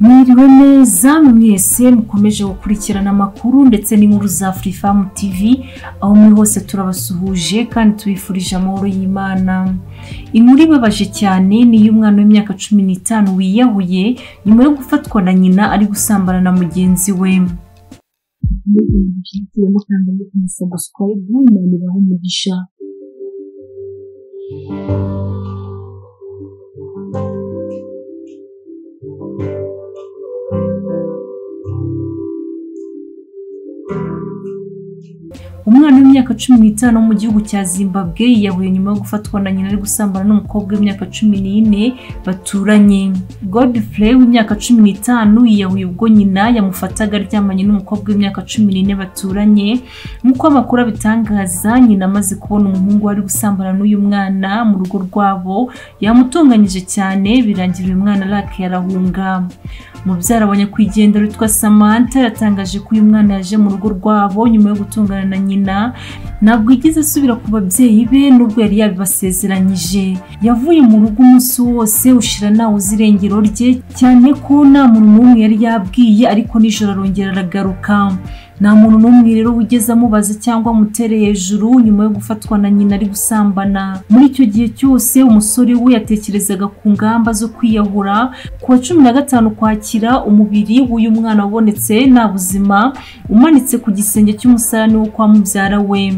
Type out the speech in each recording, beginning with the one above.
Mwiriwe neza mwese mukomeje gukurikirana amakuru ndetse n'inkuru za Afrifame TV, aho muri hose turabasuhuje kandi tubifurije amahoro y'Imana. Inkuru ibabaje cyane ni y'umwana w'imyaka 15 wiyahuye nyuma yo gufatwa na nyina ari gusambana na mugenzi we. Umwana w'imyaka 15 wo mu gihugu cya Zimbabwe yiyahuye nyuma yo gufatwa na nyina ari gusambana n'umukobwa w'imyaka 14 baturanye. Godfrey w'imyaka 15 yiyahuye ubwo nyina yamufataga aryamanye n'umukobwa w'imyaka 14 baturanye. Nk'uko amakuru abitangaza, nyina amaze kubona umuhungu ari gusambana n'uyu mwana mu rugo rwabo yamutunganyije cyane, birangira uyu mwana arakaye arahunga. Mubyara wa nyakwigendera witwa Samantha yatangaje ko uyu mwana yaje mu rugo rwabo nyuma yo gutungana na nyina, ntabwo yigeze asubira ku babyeyi be nubwo yari yabibasezeranyije. Yavuye mu rugo umunsi wose ushira ntawe uzi irengero rye, cyane ko nta muntu n'umwe yari yabwiye, ariko nijoro arongera aragaruka. Nta muntu n'umwe rero wigeze amubaza cyangwa amutere hejuru nyuma yo gufatwa na nyina ari gusambana. Muri icyo gihe cyose umusore we yatekerezaga ku ngamba zo kwiyahura. Ku wa 15 Ukwakira, umubiri w'uyu mwana wabonetse nta buzima, umanitse ku gisenge cy'umusarani wo kwa mubyara we.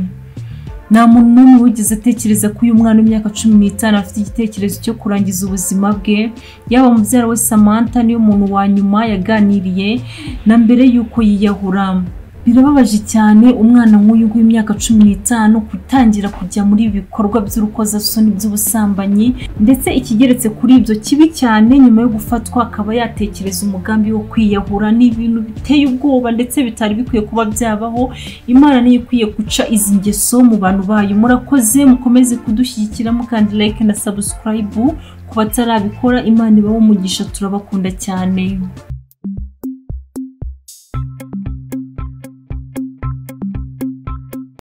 Nta muntu n'umwe wigeze atekereza ko uyu mwana w'imyaka 15 afite igitekerezo cyo kurangiza ubuzima bwe. Yaba mubyara we Samantha niyo muntu wa nyuma yaganiriye na mbere y'uko yiyahura. Birababaje cyane umwana nk'uyu w'imyaka 15 gutangira kujya muri ibi bikorwa by'urukozasoni by'ubusambanyi, ndetse ikigeretse kuri ibyo kibi cyane, nyuma yo gufatwa akaba yatekereza umugambi wo kwiyahura. Ni ibintu biteye ubwoba ndetse bitari bikwiye kuba byabaho. Imana niyo ikwiye guca izi ngeso mu bantu bayo. Murakoze, mukomeze kudushyigikira mukanda like na subscribe ku batarabikora. Imana ibahe umugisha, turabakunda cyane.